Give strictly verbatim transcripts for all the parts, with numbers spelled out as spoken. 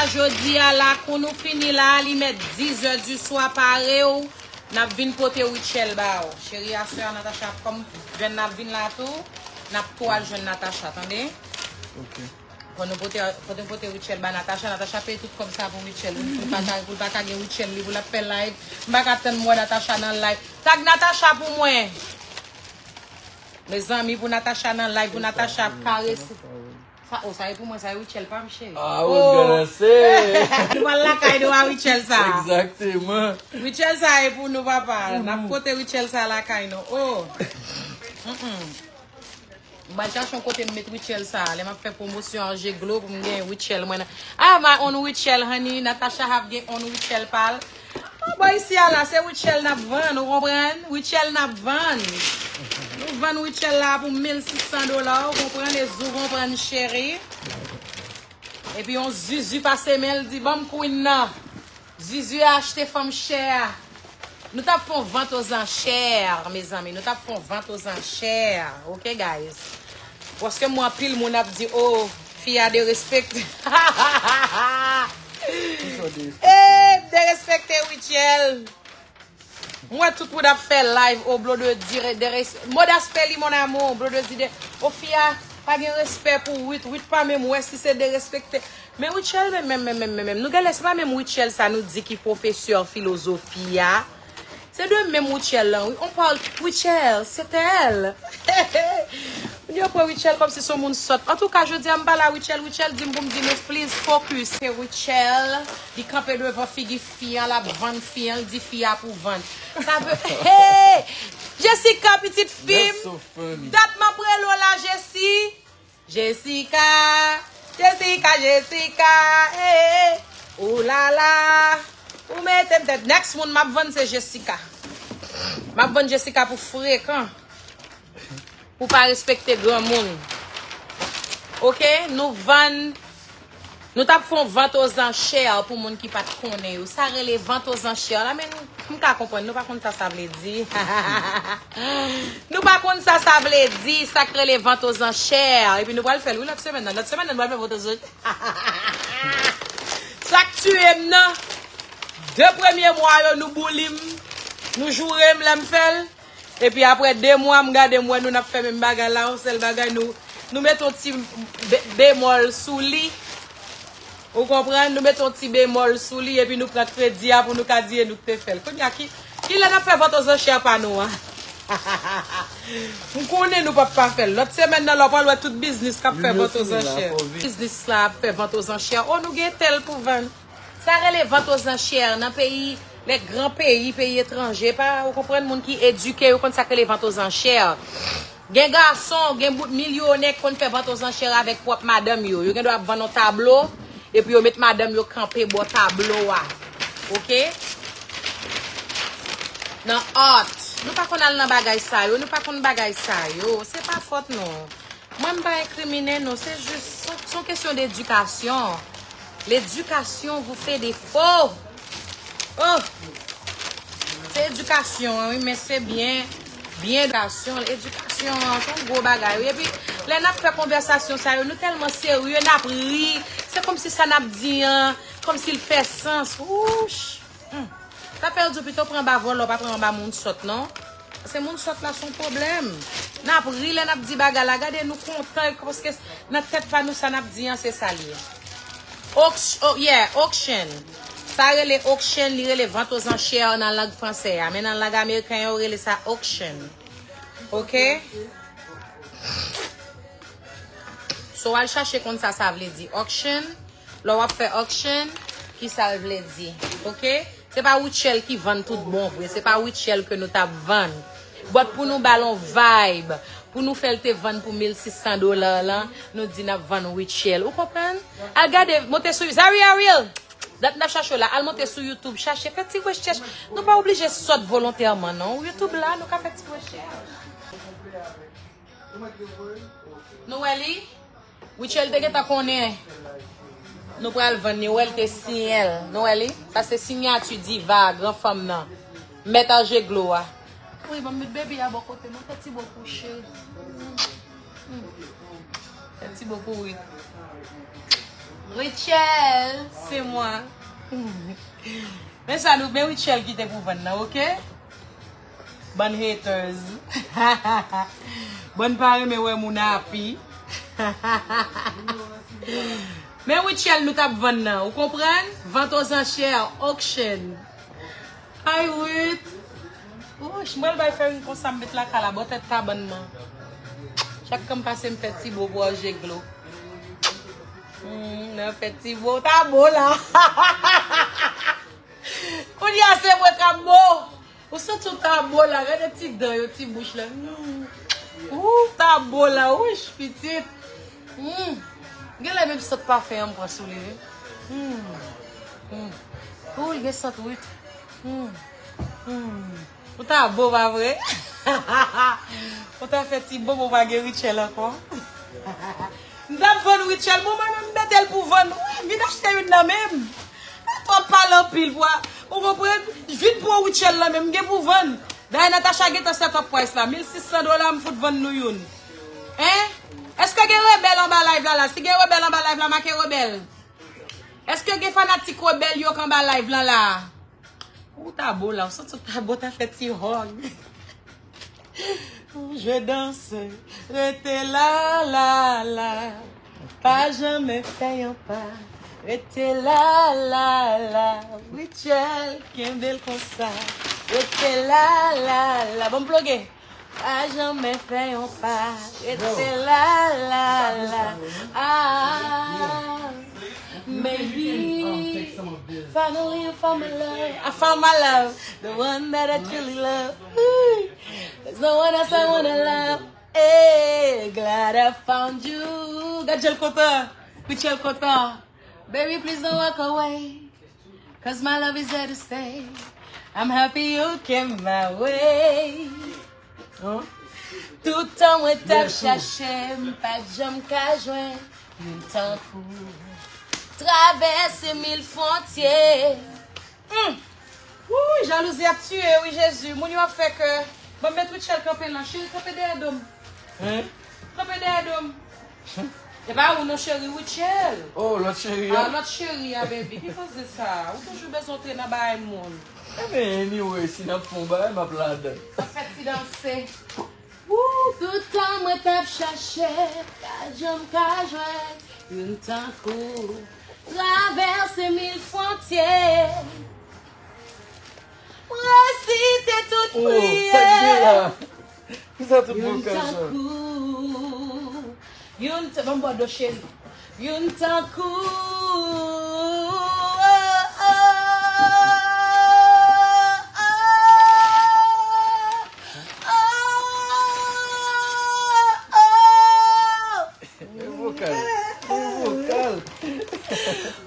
Jodi a la, kou nou fini la, li mèt dizè di swa, pare w, n ap vin pote Rutshelle ba w. Cheri a, sè a Natacha, kòm jwenn n ap vin la tou, n ap tou al jwenn Natacha, tande? Ok. Fò nou pote, fò nou pote Rutshelle ba Natacha. Natacha peye tout kòb sa pou Rutshelle. Pou l pa ka, pou l pa ka gen Rutshelle li, pou l ap fè live. M pa ka tann m wè Natacha nan live. Tag Natacha pou mwen. Mezanmi, pou Natacha nan live, pou Natacha ap karese. Sa, oh, sa e pou mwen, sa e Rutshelle pa m, cheri. Ah, oh, nou pral lakay nou a Rutshelle sa. Exactement. Rutshelle sa e pou nou, papa. N ap pote Rutshelle sa lakay nou. Oh. Mm-mm. M pral chache yon kote m met Rutshelle sa. Lè m ap fè pwomosyon Angeglo pou m gen Rutshelle mwen nan. Ah, my own Rutshelle, honey. Natacha ap gen own Rutshelle pa l. Bon, isi a la, se Rutshelle n ap vann, ou konprann? Rutshelle n ap vann. Nou vann Rutshelle la pou mil sis san dola, ou konprann? E ou konprann, cheri? Epi yon Zuzu pase men l di, "Ban m queen nan." Zuzu achte fanm chè a. Nou t ap fè yon vant ozansè, mezanmi. Nou t ap fè yon vant ozansè. Ok, guys? Paske mwen, anpil moun ap di, "Oh, fi a derespekte." Eh, derespekte Rutshelle. Mwen, tout moun ap fè live, oh, Blondedy, de res-, modaspe li, mon amour, Blondedy, de, oh, fi a pa gen respè pou Ruth, Ruth pa menm wè si se derespekte. Men Rutshelle, menm, menm, menm, menm, menm, menm. Nou genlè, se pa menm Rutshelle sa nou di ki pwofesè filozofi a. Se de menm Rutshelle lan, wi. On parle Rutshelle, c'est elle. Moun yo pran Rutshelle kòmsi se yon moun sòt. Antouka, jodi a, m pale a Rutshelle, Rutshelle di m pou m di nou, "Please focus." Se Rutshelle, li kanpe devan figi fi an, l ap vann fi an, l di fi a pou vann. Sa vle, hey! Jessica, pitit fi m. That's so funny. Dat m ap rele w la, Jessie. Jessica, Jessica, Jessica, eh, eh, eh. Ou la la, ou mete m tèt. Next moun m ap vann se Jessica. M ap vann Jessica pou frekan. Pou pa respekte granmoun. Ok, nou vann, nou t ap fè yon vant ozansè pou moun ki pa t konnen yo. Sa rele vant ozansè la, men nou M ka konprann, nou pa konn sa sa vle di. Nou pa konn sa sa vle di, sa k rele vant ozansè. Epi nou pral fè l, wi, lòt semèn nan. Lòt semèn nan, nou pral fè vant ozansè. Sa k tiye m nan, de premye mwa yo, nou bouli m, nou joure m lè m fè l. Epi apre de mwa, m gade m wè nou n ap fè menm bagay la, yon sèl bagay, nou, nou mete yon ti be-, bemòl sou li. Ou konprann? Nou mete yon ti bemòl sou li, epi nou pran kredi a pou nou ka di e nou k te fè l. Kounye a, ki, kilè n ap fè vant ozansè pa nou an? M konnen nou p ap pa fè l. Lòt semèn nan, la, w pral wè tout biznis k ap fè vant ozansè. Biznis la ap fè vant ozansè. Oh, nou gen tèl pou vann. Sa rele vant ozansè nan peyi, lè gran peyi, peyi etranje, pa, ou konprann, moun ki edike, yo konn sa k rele vant ozansè. Gen gason, gen bout milyonè ki konn fè vant ozansè avèk pwòp madanm yo. Yo gen dwa ap vann yon tablo, epi yo met madanm yo kanpe bò tablo a. Ok? Nan art. Nou pa konn al nan bagay sa yo, nou pa konn bagay sa yo. Se pa fòt nou. Mwen, m pa enkrimine nou, se jis, se, se yon kesyon dedikasyon. L'éducation vous fait défaut. Oh! Se edikasyon an, wi, men se byen, byen edikasyon. Edikasyon an, se yon gwo bagay, wi. Epi, lè n ap fè konvèsasyon sa yo, nou tèlman serye, n ap ri. Se kòmsi sa n ap di an, kòmsi l fè sans. Wouch! Hmm. Sa fè yo di w pito pran anba vòlò, pa pran anba moun sòt, non. Paske moun sòt la se yon pwoblèm. N ap ri lè n ap di bagay la. Gade nou kontan, paske nan tèt pa nou, sa n ap di an, se sa l ye. Auct-, oh, yeah, auction. Sa rele auction, li rele vant ozansè nan lang fransè a. Men nan lang ameriken, yo rele sa auction. Ok? So, w al chache konn sa sa vle di. Auction. Lè w ap fè auction, ki sa l vle di, ok? Se pa Rutshelle ki vann tout bon vre, se pa Rutshelle ke nou t ap vann. But pou nou ba l on vibe, pou nou fè l te vann pou mil sis san dola lan, nou di n ap vann Rutshelle. Ou konprann? Al gade, monte sou Zari Ariel! Dat n ap chache w la, al monte sou YouTube, chache, fè ti rechèch. Nou pa oblije sòt volontèman, non. YouTube la, nou ka fè ti rechèch. Nou wè li? Rutshelle te gentan konnen nou pral vann li, ou wè l te siyen l. Nou wè li? Sa se siyati diva, gran fanm nan. Mèt Angeglo a. Wi, ban m met baby a bò kote m, fè ti bo pou cheri. Fè ti bo pou wi. Rachel, c'est moi. Men sa nou, men Rachel ki te pou vann nan, oke? Bann haters. Bann pa renmen wè moun api. Men Rachel nou t ap vann nan, ou konprann? Vente aux enchères, auction. Hi Ruth. Wouch, mwen bay fè yon konsa m met lakay la, bò tèt kabann nan. Chak kan m pase m fè ti bo pou je glo. Hmm, nan fè ti bo, ta bo la. Kounye a se mwen k ap bo. Ou santi w ta bo la, gade ti dan yo, ti bouch la. Hmm. Ou ta bo la, wouch, pitit. Hmm. Genlè menm sant pafen an m pran sou li, wi. Hmm. Hmm. Ou l gen sant, wi. Hmm. Hmm. Ou ta bo, pa vre? Ou ta fè ti bo, bo pa gen Rachel ankò. M t ap vann Rachel, bon, mwen menm m mete l pou vann. Wi, vin achte youn nan men m. Pa twò pale anpil, pou a, ou konprann? Vin pran Rachel la menm, m gen pou vann. Dayè, Natacha gentan set up price la. Mil sis san dola, m fout vann nou youn. Hein? Èske gen rebèl anba live la, la? Si gen rebèl anba live la, make rebèl. Èske gen fanatik rebèl yo k anba live lan la? Ou ta bo la, ou santi w ta bo, ta fè ti hug. Je danse, rete la, la, la. Pa janmen fè yon pa. Rete la, la, la. Rachel, kenbe l konsa. Rete la, la, la. Bon, m ploge. Pa janmen fè yon pa. Rete la, la, la. Ah, maybe. Finally, I found my love. I found my love. The one that I truly love. Ooh. There's no one else I wanna love. Hey, glad I found you. Gad jan l kontan. Rachel kontan. Baby, please don't walk away. 'Cause my love is here to stay. I'm happy you came my way. Huh? Toutan mwen t ap chache, m pa t janm ka jwenn youn tankou. Travèse mil fwontye. Hmm. Wouy, jalouzi ap tiye, wi, Jezi. Moun yo ap fè kè. Ban m met Rachel kanpe la. Cheri, kanpe dèyè do m. Hein? Kanpe dèyè do m. E pa ou non, cheri, Rachel. Oh, lòt cheri a. Ah, lòt cheri a, baby. Ki koze sa? Ou toujou bezwen antre nan bagay moun. Ebyen, anyway, si n ap fè yon bagay, m ap ladan. M ap fè ti danse. Wou, toutan mwen t ap chache, pa janm ka jwenn youn tankou. Travèse mil fwontye. Resite tout priyè. Oh, sa k gen la? Kisa tout vokal sa? Youn tankou. Youn t-, ban m bò dlo, cheri. Youn tankou. Oh, oh, oh, oh, oh, oh. E vokal. E vokal.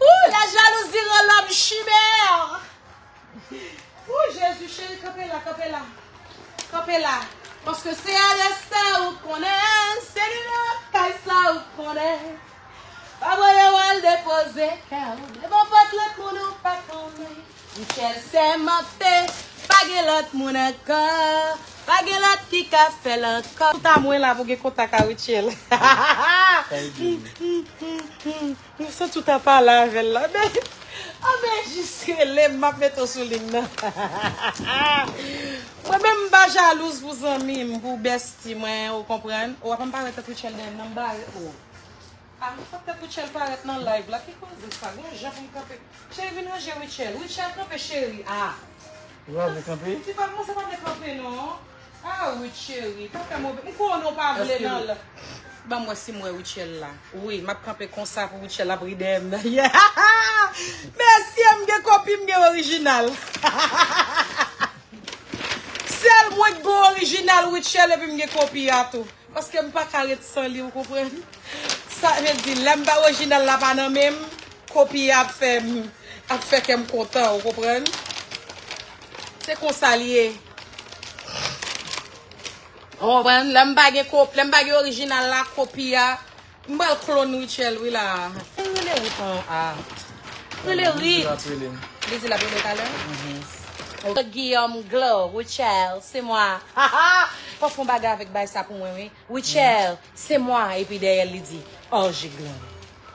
Ooh, la jalousie rend l'homme chimère. Ooh, Jezi, cheri, kanpe la, kanpe la. Kanpe la. Paske se adrès sa ou konnen, se nimewo kay sa ou konnen. Pa voye w al depoze kè w devan pòt lòt moun ou pa konnen. Michel sèmante, pa gen lòt moun ankò, pa gen lòt ki ka fè l ankò. Tout a mwen la pou gen kontak a Rachel. Sa e di. M santi w ta pale avè l la. Men, anben, jis rele m, m ap mete w sou liy nan. Mwen menm, m pa jalouz pou zanmi m, pou bestie mwen, ou konprann? Ou ap ann parèt ak Rachel dèyè m nan, m bare ou. Ah, m panse Rachel parèt nan live la. Ki koze sa? Gon jan pou m kanpe. Cheri, vin ranje Rachel. Rachel, kanpe, cheri. Ah. Ou pa vle kanpe? Ti pa, mwen sa pa vle kanpe, non. Ah, Ruth cheri, pa fè move. M konnen w pa vle nan l. Ban m wè si m wè Rachel la. Wi, m ap kanpe konsa pou Rachel ap ri dèyè m nan. Mesye, m gen kopi, m gen orijinal. Sèl mwen ki gen orijinal Rachel epi m gen kopi a tou. Paske m pa ka ret san li, ou konprann? Sa vle di, lè m pa orijinal la pa nan men m, kopi a ap fè m, ap fè kè m kontan, ou konprann? Se konsa l ye. Ou konprann? Lè m pa gen kop-, lè m pa gen orijinal la, kopi a, m pral klon Rachel, wi la. Rele Ruth an a. Rele Ruth. Li di l ap rele talè? Mhm. Guillaume Glo, Rachel, c'est moi. Pafè yon bagay avèk bay sa pou mwen, wi. Rachel, c'est moi. Epi dèyè l, li di, oh, je glande.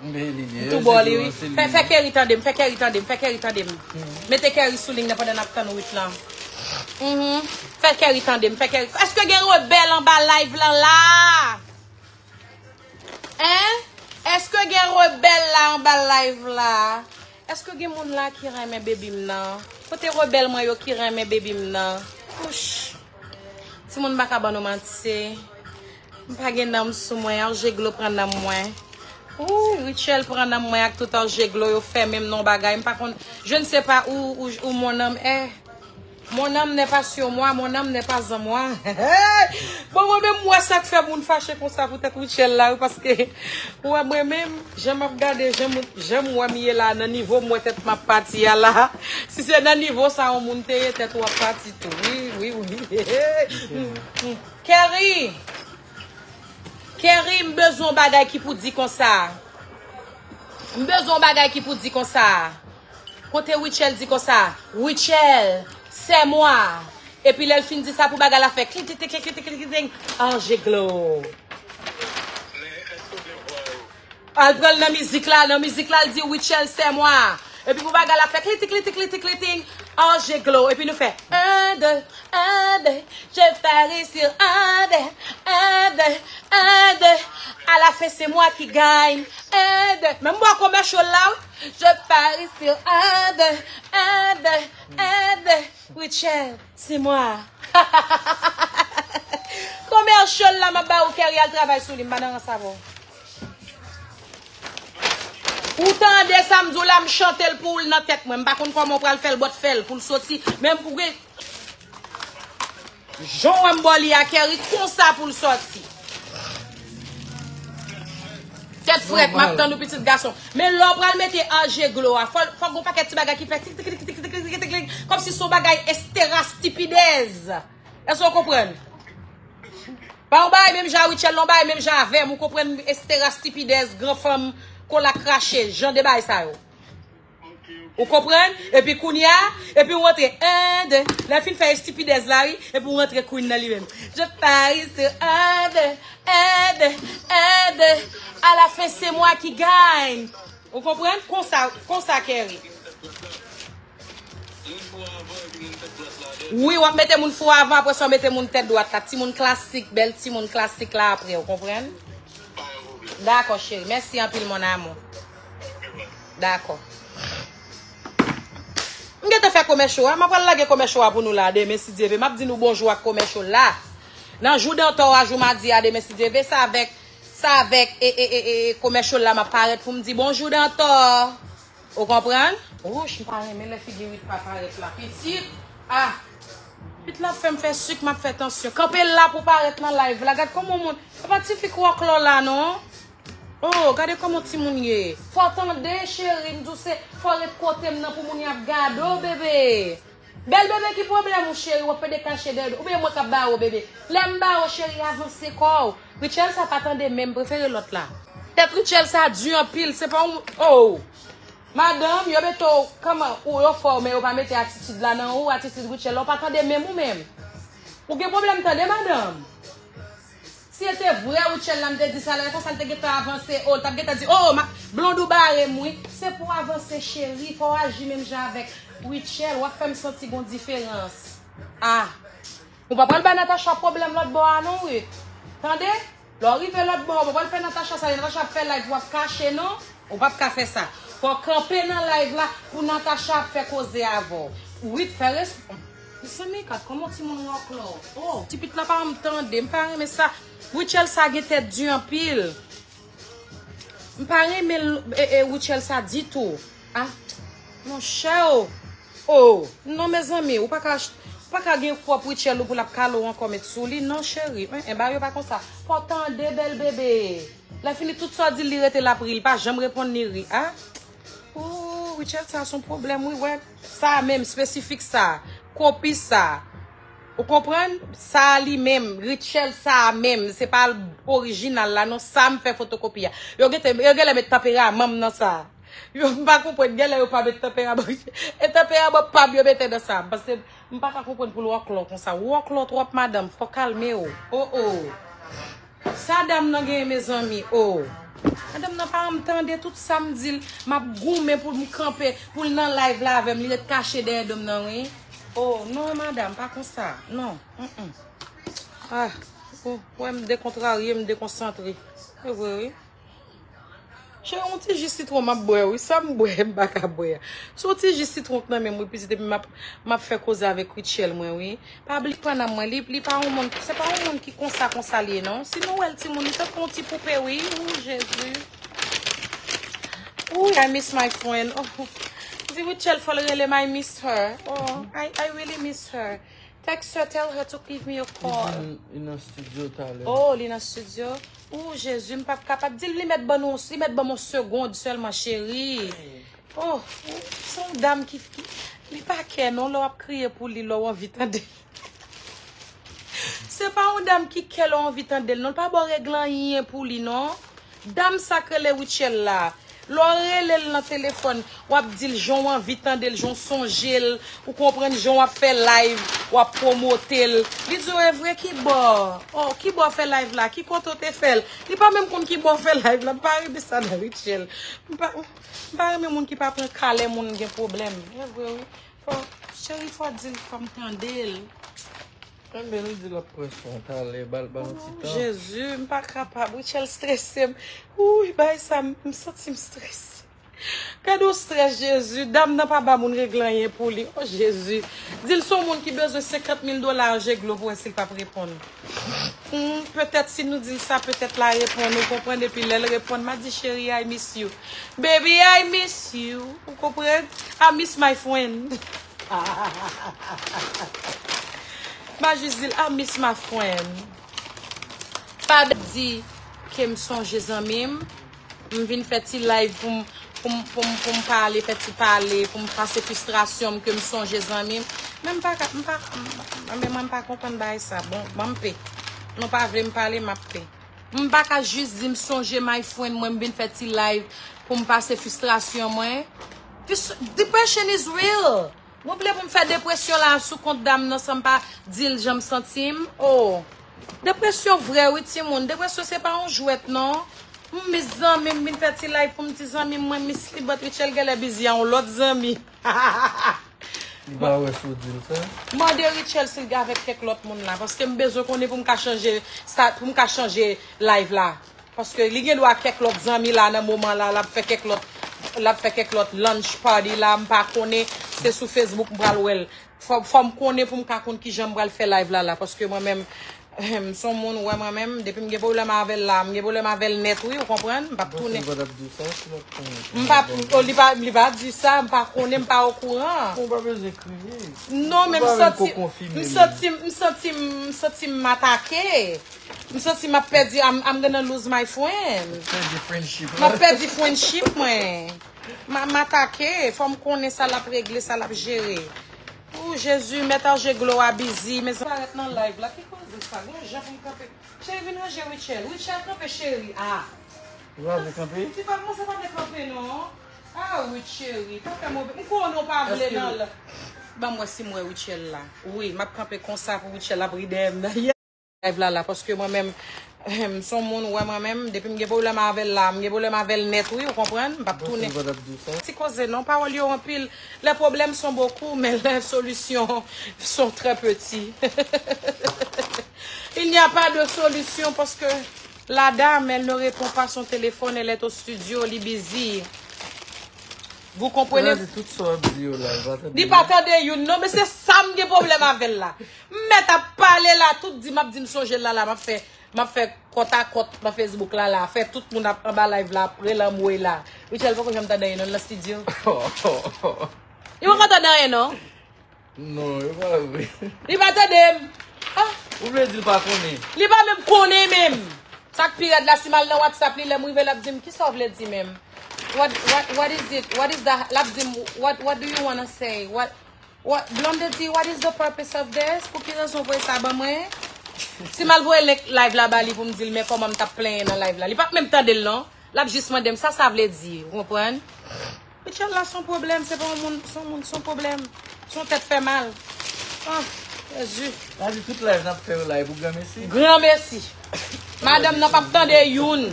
M tou bò li, wi. Fè, fè Keri tande m, fè Keri tande m, fè Keri tande m. Mete Keri sou liy nan pandan n ap tann Wit lan. Mhm. Fè Keri tande m, fè Keri. Èske gen rebèl anba live lan la? Hein? Èske gen rebèl la anba live la? Èske gen moun la ki renmen baby m nan? Kote rebèl mwen yo ki renmen baby m nan? Wouch. Timoun m pa ka ban nou manti. M pa gen nanm sou mwen, Arjeglo pran nanm mwen. Ooh, Rutshelle pran nanm mwen ak tout Arjeglo, yo fèmen m nan bagay, m pa konn, je ne sais pas où, où, où mon âme est. Mon âme n'est pas sur moi, mon âme n'est pas en moi. Bon, mwen menm, m wè sa k fè moun fache konsa poutèt Rutshelle la, wi, paske, ou wè, mwen menm, jan m ap gade, jan m, jan m wè m ye la, nan nivo m wè tèt m ap pati a la, si se nan nivo sa yon moun te ye, tèt ou ap pati tou. Wi, wi, wi. Keri! Keri, m bezwen yon bagay ki pou di konsa. M bezwen yon bagay ki pou di konsa. Kote Rutshelle di konsa, Rutshelle, c'est moi. Epi lè l fin di sa pou bagay la fè klik, klik, klik, klik, klik, klik, klik, Arjeglo. Al pran l nan mizik la, nan mizik la, l di Rutshelle, c'est moi. Epi pou bagay la fè kliti, kliti, kliti, kliti, Arjeglo. Epi nou fè, un, deux, un, deux, je parie sur un, deux, un, deux, un, deux. À la fin, c'est moi qui gagne. Un, deux. Menm bò commercial la, wi. Je parie sur un, deux, un, deux, un, deux. Rutshelle, c'est moi. Commercial la, m ap ba ou Keri al travay sou li, m pa nan rans avè w. Ou tande sa m di w la, m chante l pou ou, l nan tèt mwen. M pa konn kòman w pral fè l, but fè l pou l soti. Men pou gen jan w wè m bò li a, Keri, konsa pou l sòti. Tèt frèt, m ap tann ou, pitit gason. Men lè w pral mete Arjeglo a, fò, fò gen yon pakèt ti bagay ki fè tik, tik, tik, tik, tik, tik, tik, tik, kòmsi se yon bagay Estera Stipidèz. Èske w konprann? Pa yon bagay menm jan a Rutshelle, non, bagay menm jan avè m. Ou konprann Estera Stipidèz, gran fanm, kola krache, jan de bagay sa yo. Ou konprann? Epi kounye a, epi ou rantre, un, deux. Lè fin fè estipidèz la, wi, epi ou rantre queen nan li menm. Je parie sur un, deux, un, deux, un, deux. À la fin, c'est moi qui gagne. Ou konprann? Konsa, konsa, Keri. Wi, w ap mete moun fou avan, apre sa w mete moun tèt dwat la. Timoun klasik, bèl timoun klasik la apre, ou konprann? Dakò, cheri. Mèsi anpil, mon amour. Dakò. M gentan fè commercial a. M ap pral lage commercial a pou nou la demen, si Dye vle. M ap di nou bonjou ak commercial la. Nan jou dantò a, jou madi a, demen, si Dye vle, sa avèk, sa avèk, e, e, e, e, commercial la, m ap parèt pou m di bonjou dantò. Ou konprann? Wouch, m pa renmen lè figi Wit pa parèt la. Pitit, ah! Wit la ap fè m fè sik, m ap fè tansyon. Kanpe la pou parèt nan live la. Gad kòman moun, e pa ti fi k wòklò la, non. Oh, gade kòman timoun ye. Fò tande, cheri, m di w se, fò ret kote m nan pou moun y ap gade w, bebe. Bèl bebe, ki pwoblèm ou, cheri? W ap pede kache dèyè do. Oubyen mwen k ap ba w, bebe? Lè m ba w, cheri, avanse kò w. Rutshelle sa pa tande menm, prefere lòt la. Tèt Rutshelle sa di anpil, se pa yon, oh! Madanm, yo mete w, kòman, ou yo fè w, men yo pa mete atitid la nan ou, atitid Rutshelle la, w pa tande menm ou menm. Ou gen pwoblèm tande, madanm. Si se te vrè Rutshelle la, m te di sa la, e konsa l te gentan avanse, oh, l t ap gentan di, oh, ma, blond ou bare m, wi. Se pou w avanse, cheri, fò w aji menm jan avèk Rutshelle, w ap fè m santi gon diferans. Ah. Ou pa pral bay Natacha pwoblèm lòt bò a non, Ruth. Tande? Lè w rive lòt bò, ou pa pral fè Natacha sa, lè Natacha ap fè live, w ap kache non. Ou p ap ka fè sa. Fò w kanpe nan live la pou Natacha ap fè koze avè w. Ruth, fè res-, mezanmi, gad kòman timoun wòklò. Oh, ti pit la pa janm tande, m pa renmen sa. Rutshelle sa gen tèt di anpil. M pa renmen l, e, e, Rutshelle sa ditou. Ah, monchè, oh. Oh, non, mezanmi, ou pa ka, ou pa ka gen pwòp Rutshelle ou pou l ap kale w ankò met sou li, non, cheri. En, en, bagay yo pa konsa. Fò w tande, bèl bebe. Lè fini, tout sa w di l, li rete l ap ri, li pa janm reponn, li ri. Ah. Oh, Rutshelle, sa se yon pwoblèm, wi, wè. Sa menm, espesifik sa. Kopi sa. Ou konprann? Sa li menm, Rutshelle sa menm, se pa orijinal la non, sa m fè fotokopi a. Yo gentan, yo genlè met tanperaman m nan sa. Yo, m pa konprann, genlè yo pa met tanperaman. E tanperaman pa m yo mete nan sa. Paske m pa ka konprann pou l wòklò konsa. Wòklò twòp, madanm, fò w kalme w. Oh, oh. Sa dam nan genyen, mezanmi, oh. Madanm nan pa janm tande tout sa m di l. M ap goumen pou m kanpe, pou l nan live la avè m. Li ret kache dèyè do m nan, wi. Oh, non, madanm, pa konsa. Non. Mm-mm. Ah, ou wè m dekontrarye, m dekonsantre. Se vre, wi. Cheri, yon ti ji sitwon m ap bwè, wi. Sa m bwè, m pa ka bwè. Se yon ti ji sitwon k nan men m, wi, pitit, epi m ap, m ap fè koze avèk Rutshelle, mwen, wi. Pa bliye pran nan mwen, li, li pa yon moun, se pa yon moun ki konsa, konsa li ye, non. Si nou wè l, timoun, li tankou yon ti poupe, wi. Ou, Jezi. Ooh, I miss my friend. Oh. Di Rutshelle fò l rele m, I miss her. Oh, I, I really miss her. Text her, tell her to give me a call. Li di li nan studio talè. Oh, li nan studio. Oh, Jezi, m p ap kapab. Di l li mèt ban nou, li mèt ban m yon segond sèlman, cheri. Oh, se yon dam ki, ki, li pa kè non, lè w ap kriye pou li, lè w anvi tande. Se pa yon dam ki kè lè w anvi tande l, non. L pa ba w règle anyen pou li, non. Dam sa k rele Rutshelle la, lè w rele l nan telefòn, w ap di l jan w anvi tande l, jan w sonje l, ou konprann jan w ap fè live, w ap pwomote l. Li di w, e vre, ki bò? Oh, ki bò w fè live la? Ki kote w te fè l? Li pa menm konn ki bò w fè live la. M pa renmen sa nan Rutshelle. M pa, m pa renmen moun ki pa pran ka lè moun gen pwoblèm. E vre, wi. Fò, cheri, fò di l, fò m tande l. Enben, nou di l ap pran swen talè, ba l, ba l yon ti tan. Jezi, m pa kapab. Rutshelle strese m. Ouy, bay sa, m, m santi m strese. Gade yon strès, Jezi. Dam nan pa ba moun regle anyen pou li. Oh, Jezi. Di l se yon moun ki bezwen senkant mil dola, je glo pou wè si l p ap reponn. Hmm, petèt si nou di l sa, petèt l a reponn, ou konprann, epi lè l reponn, m a di, cheri, I miss you. Baby, I miss you. Ou konprann? I miss my friend. M a jis di l, I miss my friend. Pa di ke m sonje zanmi m. M vin fè ti live pou m, pou m, pou m, pou m pale, fè ti pale, pou m pase fristrasyon m ke m sonje zanmi m. Men m pa ka, m pa, m, men mwen m pa konprann bagay sa. Bon, ban m pe. Nou pa vle m pale, m ap pe. M pa ka jis di m sonje my friend mwen, m vin fè ti live pou m pase fristrasyon mwen. Fis-, depression is real. Nou vle pou m fè depresyon la sou kont dam nan san m pa di l jan m santi m? Oh. Depresyon vrè wi timoun. Depresyon se pa yon jwèt non. M miss zanmi m, vin fè ti live pou m di zanmi m mwen miss li, but Rutshelle genlè busy a yon lòt zanmi. Li pa wè si w di l sa. Mande Rutshelle si l gen avèk kèk lòt moun la, paske m bezwen konnen pou m ka chanje sa, pou m ka chanje live la. Paske li gen dwa kèk lòt zanmi la nan moman la, l ap fè kèk lòt, l ap fè kèk lòt launch party la, m pa konnen, se sou Facebook m pral wè l. Fò, fò m konnen pou m ka konn kijan m pral fè live la la, paske mwen menm, m se yon moun, ou wè mwen menm, depi m gen pwoblèm avè l la, m gen pwoblèm avè l nèt wi, ou konprann, m p ap tounen. Ou panse l pa t ap di w sa, si l ap tounen? M pa, oh, li pa, li pa di sa, m pa konnen, m pa okouran. Ou pa bezwen kriye. Non, men m santi, m santi, m santi, m santi m atake. M santi m ap pèdi, I'm, I'm gonna lose my friend. Pèdi friendship. M ap pèdi friendship mwen. M a, m atake, fò m konnen sa l ap regle, sa l ap jere. Ou Jezi, mèt anje glo a bizi, mezanmi. Parèt nan live la, ki koze sa? Gon jan pou m kanpe. Cheri, vin ranje Rutshelle. Rutshelle, kanpe, cheri. Ah. Ou pa vle kanpe? Ti pa kòmanse pa vle kanpe, non. Ah, Rutshelle, pa fè move. M konnen w pa vle nan l. Ban m wè si m wè Rutshelle la. Wi, m ap kanpe konsa pou Rutshelle ap ri dèyè m nan. Live la la, paske mwen menm, m se yon moun, ou wè mwen menm, depi m gen pwoblèm avè l la, m gen pwoblèm avè l nèt wi, ou konprann, m p ap tounen. Ti koze non, pawòl yo anpil. Les problèmes sont beaucoup, mais les solutions sont très petits. Il n'y a pas de solution parce que la dame, elle ne répond pas son téléphone, elle est au studio, li busy. Vous comprenez? Li pa tande youn non, men se sa m gen pwoblèm avè l la. M mèt ap pale la, tout di m ap di m sonje l la la, m ap fè, m ap fè kòtakòt nan Facebook la la, fè tout moun ap anba live la ap rele anmwey la. Rutshelle poko janm tande anyen non nan studio. Li poko tande anyen non. Non, e pa vre. Li pa tande m. Ah. Ou vle di l pa konnen? Li pa menm konnen menm. Sa k pi rèd la, si m al nan WhatsApp li, lè m rive, l ap di m, kisa w vle di menm? What, what, what is it? What is the, l ap di m, what, what do you wanna say? What, what, Blondedy, what is the purpose of this? Pou ki rezon w voye sa ban mwen? Si m al voye link live la ba li pou m di l, men kòman m t ap plenyen nan live la. Li p ap menm tande l non. L ap jis mande m sa sa vle di, ou konprann? Rutshelle la se yon pwoblèm, se pa yon moun, se yon moun, se yon pwoblèm. Se yon tèt fè mal. Ah, Jezi. Sa di tout live n ap fè yo la, e pou granmesi? Granmesi. Madanm nan p ap tande youn.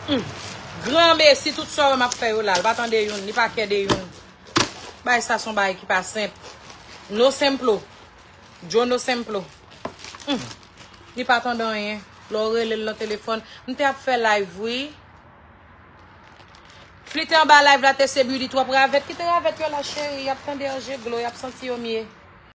Gran mesi, tout sa w wè m ap fè yo la, l pa tande youn, li pa kè de youn. Bay sa son bagay ki pa senp. No semplo. Joe no semplo. Hmm. Li pa tande anyen. Lè w rele l nan telefòn. M te ap fè live, wi. Flite anba live la, te se Beauty twòp ravèt. Kite ravèt yo la, cheri. Y ap tande anje glo, y ap santi yo mye.